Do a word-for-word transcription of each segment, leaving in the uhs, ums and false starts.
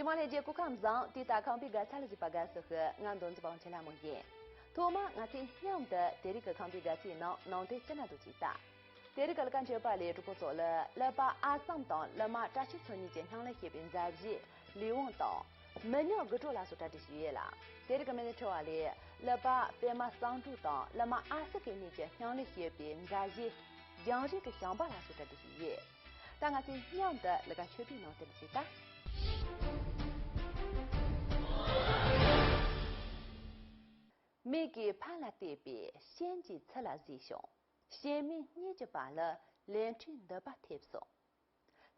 མ་ལྷན་རྒྱས་སྐུ་ཁམས་བཟང་། དུས་ལྟར་ཁམས་པའི་དགའ་ཚལ་ལ་གཟིགས་པ་དགའ་བསུ་ཞུ། ང་མདོ་འཛིན་པ་ཆེ་ལྷ་མོ་ཡིན། ཐོག་མར་ང་ཚོས་མཉམ་དུ་དེ་རིང་གི་ཁམས་པའི་དགའ་ཚལ་ནང་ནང་དོན་སྤྱི་སྣ་དུ་ཅིག་ལྟ། དེ་རིང་གི་ཀླུ་མཁར་ཆོས་པ་ལས་གྲོགས་པོ་ཚོ་ལ་གླུ་པ་ཨ་བསམ་དང་གླུ་མ་བཀྲ་ཤིས་མཚོ་གཉིས་ཀྱི་སྙིང་ལ་ཞེན་པའི་མཛད་རྗེས་ལས་དབང་དང་། མི་ཉག་དགུ་གྲོགས་ལ་སོགས་གྲ་སྒྲིག་ཞུས་ཡོད་ལ། དེ་རིང་གི་མི་ནི་ཁྲི་བ་ལས་གླུ་པ་པད་མ་བསམ་གྲུབ་དང་གླུ་མ་ཨ་སི་ཀེ་གཉིས་ཀྱི་སྙིང་ལ་ཞེན་པའི་མཛད་རྗེས་རྒྱང་རིང་གི་བྱམས་པ་ལ་སོགས་གྲ་སྒྲིག་ཞུས་ཡོད། ད་ང་ཚོས་མཉམ་དུ་གླུ་མཁར་ཆོས་པའི་ནང་དོན་ཞིག་ལྟ། མིག་གིས་ཕ་ལ་བལྟས་པས་གཤིན་རྗེའི་ཚུལ་ལ་གཟིགས་ཤིང་། གཤེད་མའི་སྙིང་གི་བར་ལ་ལས་འཕྲོའི་མདུད་པ་ཐེབས་སོང་།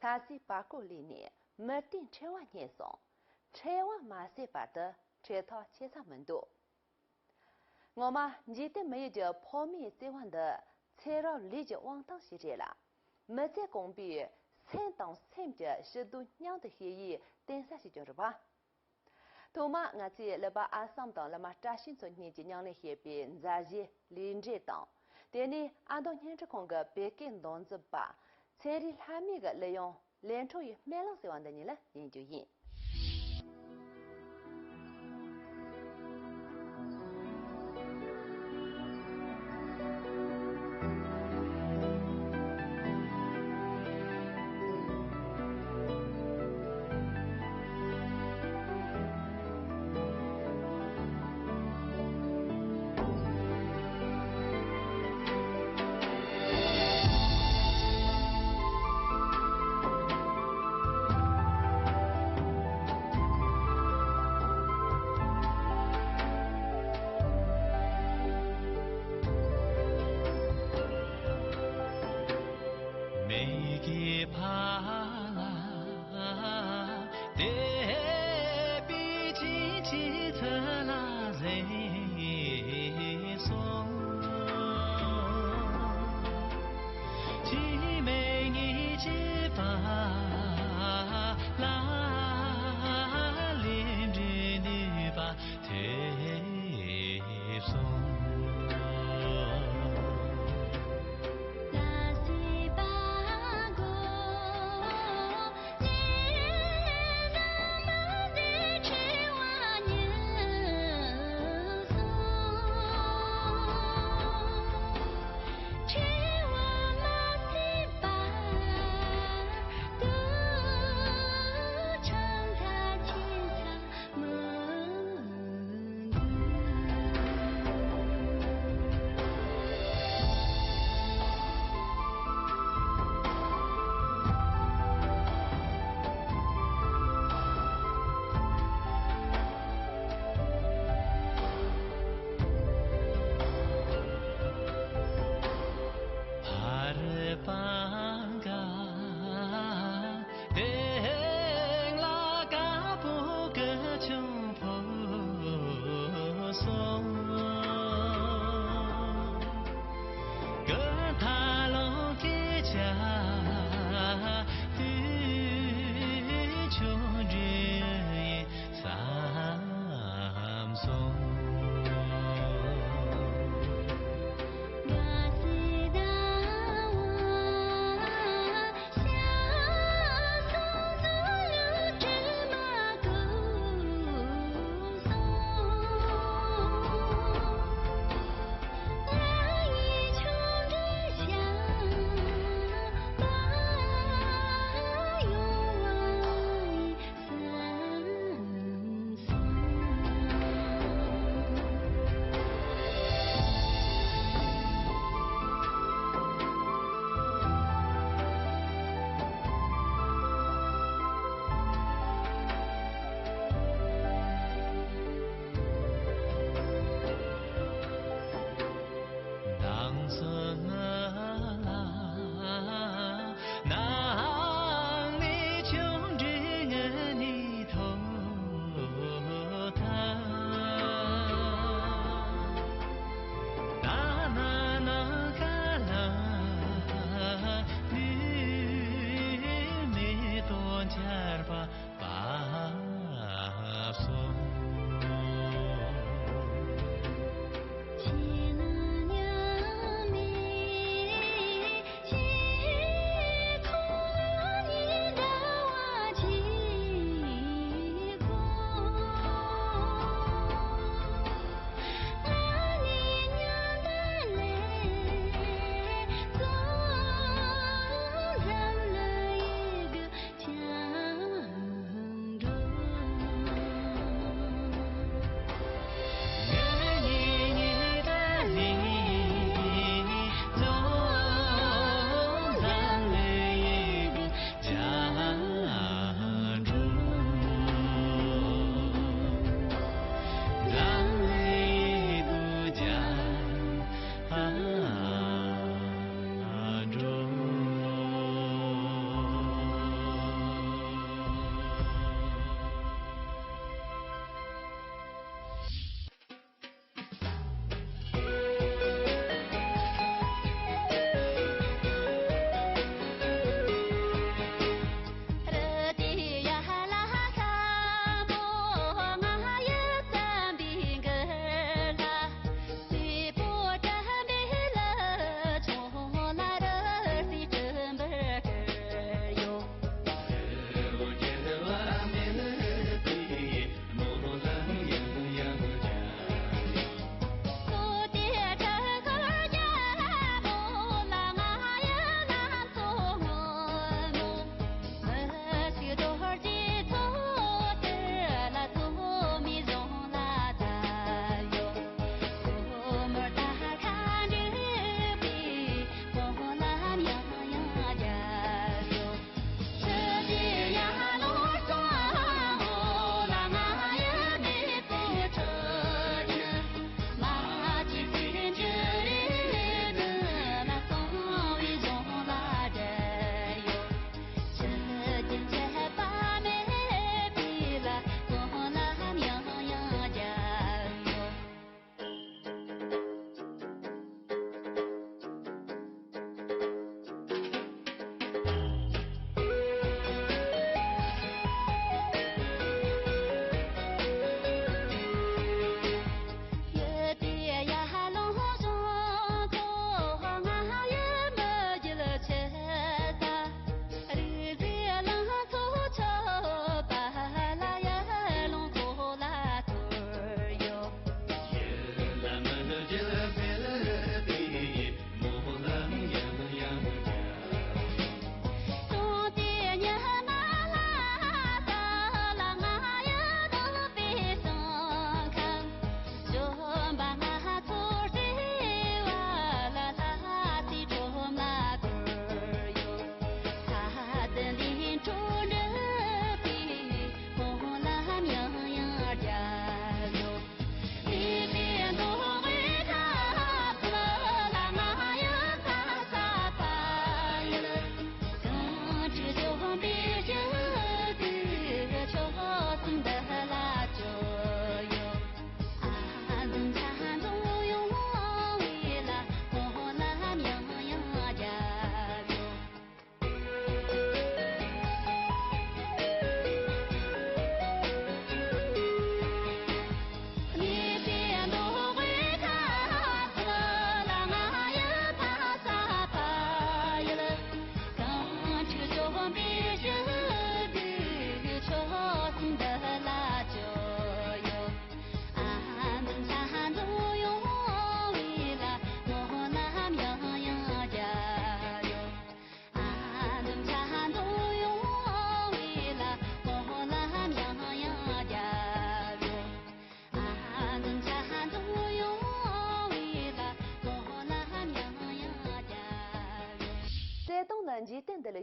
ལྷ་སའི་བར་སྐོར་ལས་ནས་མི་རྟའི་འཕྲེང་བ་རྙེད་སོང་། འཕྲེང་བ་མ་ཟད་བར་དུ་འཕྲེང་ཐག་ཆད་ས་མི་འདུག། ངོ་མ་འཇིག་རྟེན་མི་ཡུལ་གྱི་ཕོ་མོའི་བརྩེ་བ་འདི་ཚེ་རབས་ལས་ཀྱི་དབང་ཐང་ཞིག་རེད་ལ། མི་ཚེ་གང་པོའི་སེམས་དང་སེམས་ཀྱི་ཞི་བདེ་མཉམ་དུ་བྱེད་ཡུལ་བརྟེན་ས་ཞིག་ཀྱང་རེད་པ། ཐོག་མར་ང་ཚོས་གླུ་པ་ཨ་བསམ་དང་གླུ་མ་བཀྲ་ཤིས་མཚོ་གཉིས་ཀྱི་སྙིང་ལ་ཞེན་པའི་མཛད་རྗེས་ལས་འབྲས་དང་། དེ་ནས་ཨ་མདོ་བརྙན་འཕྲིན་ཁང་གི་བོད་སྐད་མདོ་འཛིན་པ་ཚེ་རིང་ལྷ་མོའི་གླུ་དབྱངས་ལས་འཕྲོ་ཡི་སྨོན་ལམ་ཟེར་བ་འདི་ཉིད་ལ་ཉན་རྒྱུ་ཡིན།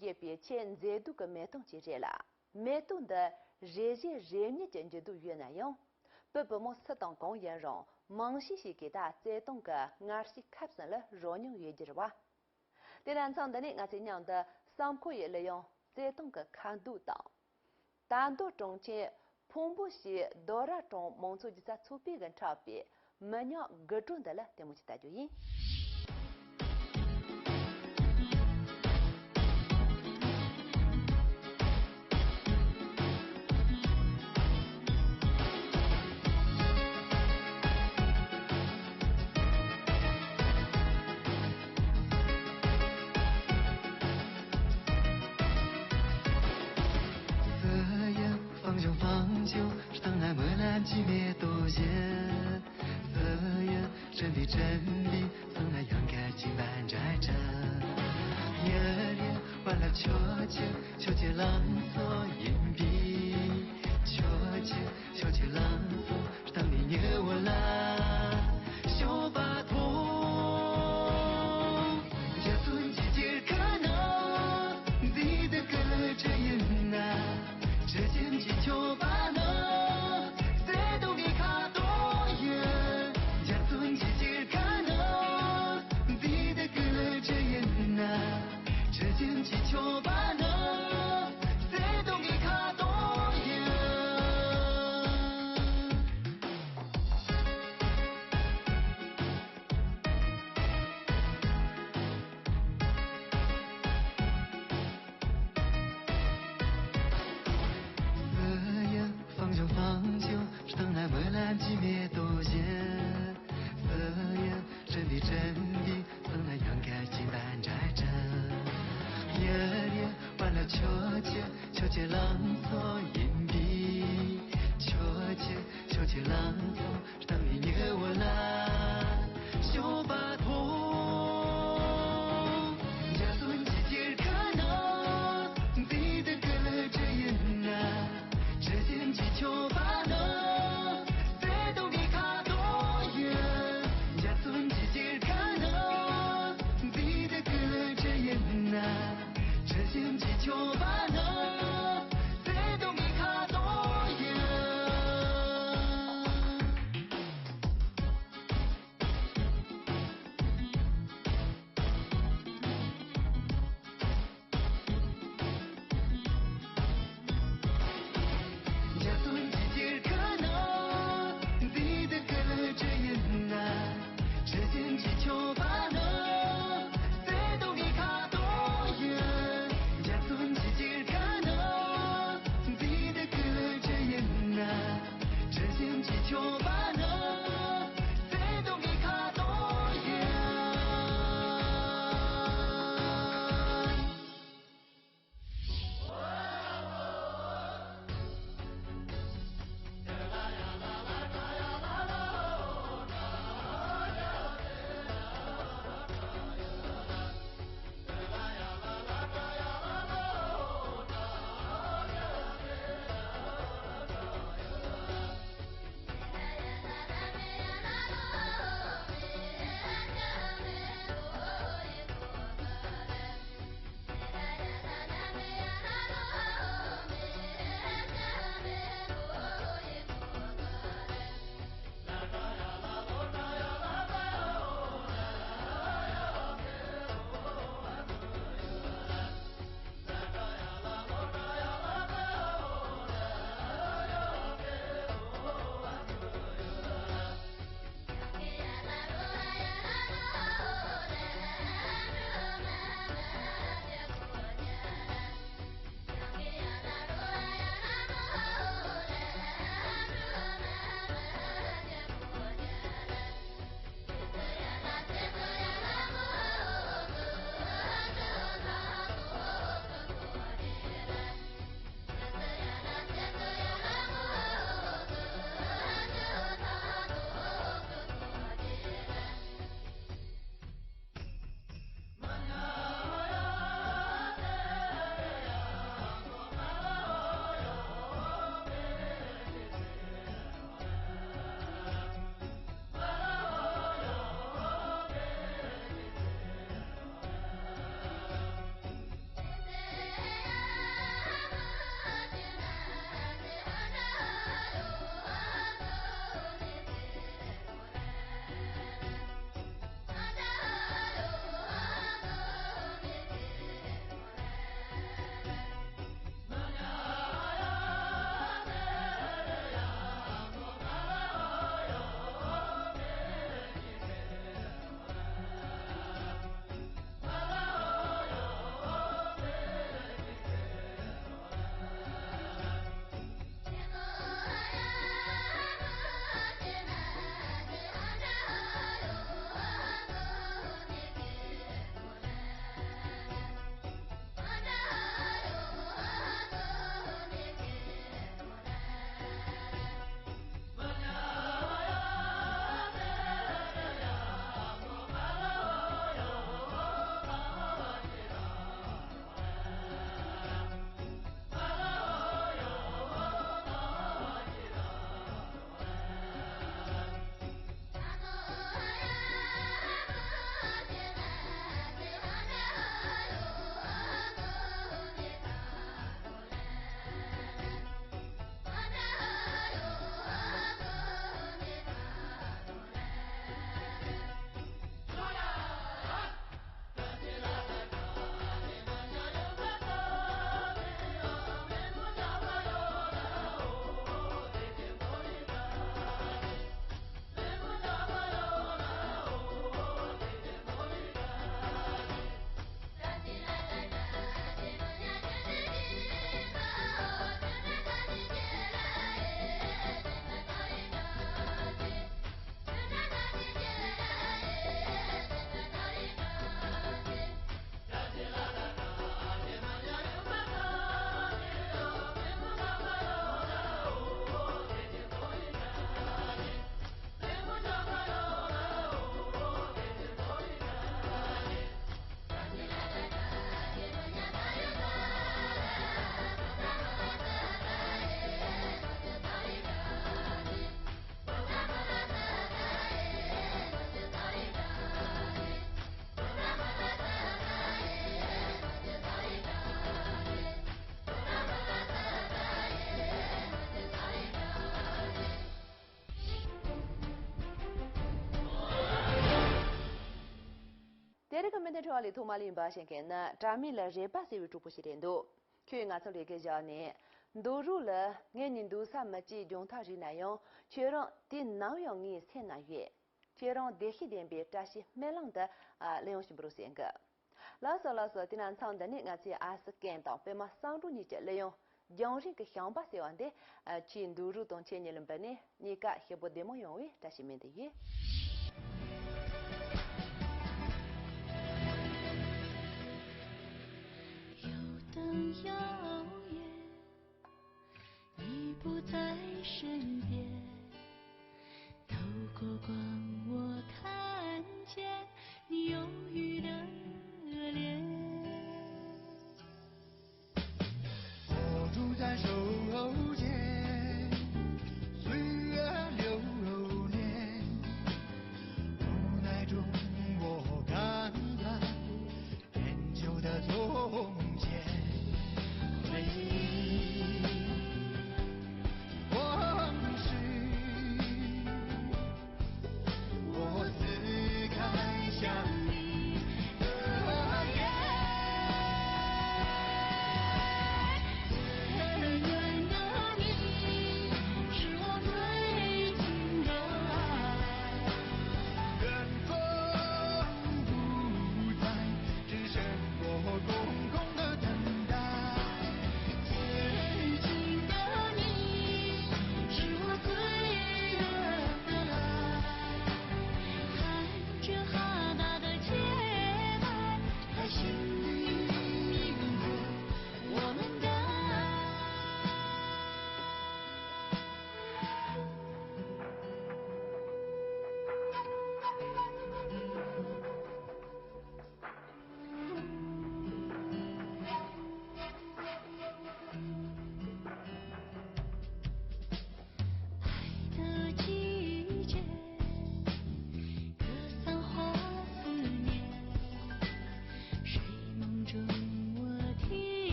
ཞེས་པའི་ཆེས་མཛེས་སྡུག་གི་མེ་ཏོག་ཅིག་རེད་ལ། མེ་ཏོག་འདི་རེ་བཞིན་རེ་གཉིས་ཀྱི་འགྱུར་ལྡོག་ཡོད་ན་ཡང་། བུ་བུ་མོ་སུ་དང་གང་ཡིན་རུང་མང་ཤས་ཤིག་གིས་ད་བརྩེ་དུང་གི་ངར་ཤུགས་ཁ་བཙུམ་ལ་རོལ་མྱོང་ཡོད་རྒྱུ་རེད་བ། དེ་ན་མཚམས་འདི་ནས་ང་ཚོས་མཉམ་དུ་བསམ་ཁོ་ཡི་གླུ་དབྱངས་བརྩེ་དུང་གི་ཁ་མདོག་དང་། དར་མདོ་གྲོང་ཁྱེར་ཕུང་པོ་ཞེས་རྡོ་ར་གྲོང་མང་ཚོགས་སྒྱུ་རྩལ་ཚོགས་པས་ཀྱིས་འཁྲབ་པའི་མི་ཉག་དགུ་སྒྲོན་འདི་ལ་ལྟད་མོ་ཅིག་ལྟ་རྒྱུ་ཡིན། ཕྲེང་བ་ལས་ཐོག་མ་ལ་ཡིན་པ་ཞིག་གིས་ནི་དྲ་མིག་ལ་རེ་བ་ཟེར་བའི་གྲོགས་པོ་ཞིག་རེད་འདུག་ཁྱོད་ང་ཚོ་ལས་ཀའི་བཞག་ནས་འདུག་རོགས་ལ་ངས་ནི་འདུག་ས་མི་གཅིག་རྒྱང་ཐག་རིང་ན་ཡང་ཁྱོད་རང་དེ་ནམ་ཡང་ངའི་སེམས་ན་ཡོད། ཁྱེད་རང་བདེ་སྐྱིད་ལྡན་པའི་བཀྲ་ཤིས་སྨོན་ལམ་དུ་ཨ་གླེང་ཡོང་ཞིག་འབུལ་རོགས་ཟེར་གི། ལགས་སོ་ལགས་སོ། དེ་ན་མཚམས་འདི་ནས་ང་ཚོའི་ཨ་སི་ཀན་དང་པད་མ་བསམ་གྲུབ་གཉིས་ཀྱི་གླེང་ཡོང་རྒྱང་རིང་གི་ཞིང་པ་ཟེར་བ་འདི་ཨ་ཁྱེད་འདུག་རོགས་དང་ཁྱེད་གཉིས་ལ་འབུལ་ནས་གཉིས་ཀ་ཞེ་པོ་བདེ་མོ་ཡོང་བའི་བཀྲ་ཤིས་སྨོན་འདུན་ཡོད།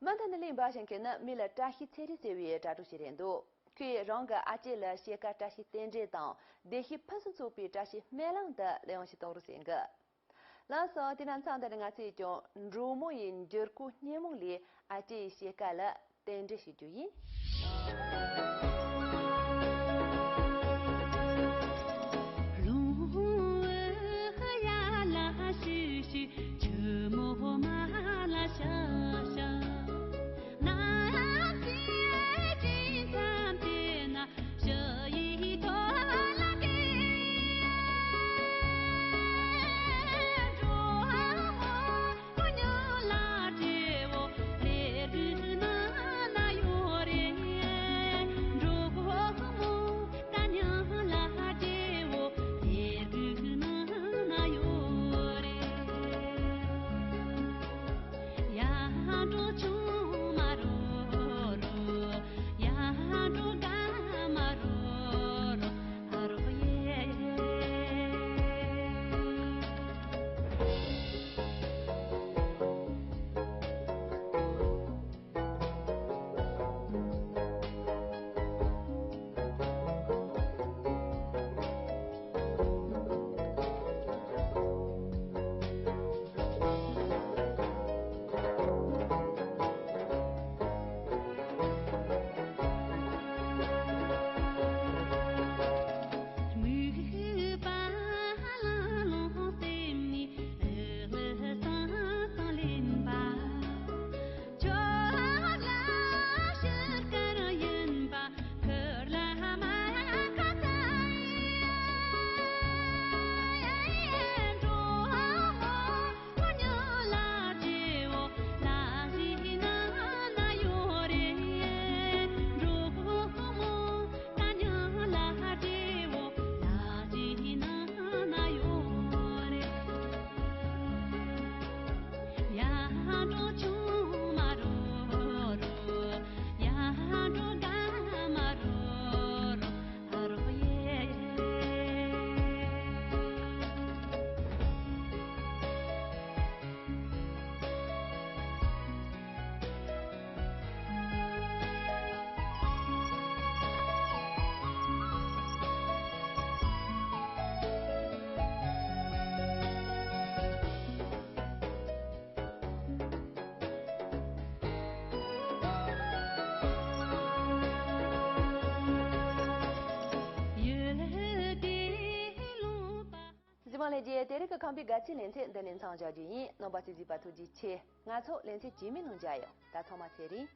མུ་མཐུད་ནས་གླེང་བ་ཞིག་གིས་ནི་མི་ལ་བཀྲ་ཤིས་ཚེ་རིང་ཟེར་བའི་དྲ་གྲོགས་ཤིག་རེད་འདུག་ཁོས་རང་གི་ཨ་ཅེ་ལ་ཕྱེད་ཀ་བཀྲ་ཤིས་རྟེན་འབྲེལ་དང་བདེ་སྐྱིད་ཕུན་སུམ་ཚོགས་པའི་བཀྲ་ཤིས་སྨོན་ལམ་འདི་གླེང་ཡོང་ཞིག་གཏོང་རོགས་ཟེར་གི། ལགས་སོ། དེ་ན་མཚམས་འདིར་ང་ཚོས་ཀྱང་འབྲོག་མོ་ཡི་འགྱུར་ཁུག་སྙན་མོ་ལས་ཨ་ཅེ་ཡི་ཕྱེད་ཀ་ལ་རྟེན་འབྲེལ་ཞུ་རྒྱུ་ཡིན། ལྷན་རྒྱས། དེ་རིང་གི་ཁམས་པའི་དགའ་སྐྱིད་ལེ་ཚན་འདི་ནས་མཚམས་བཞག་རྒྱུ་ཡིན། རྣམ་པ་ཚོས་གཟིགས་པ་ཐུགས་རྗེ་ཆེ། ང་ཚོ་ལེ་ཚན་རྗེས་མའི་ནང་མཇལ་ཡོང་། ད་ཚང་མ་ཚེ་རིང་།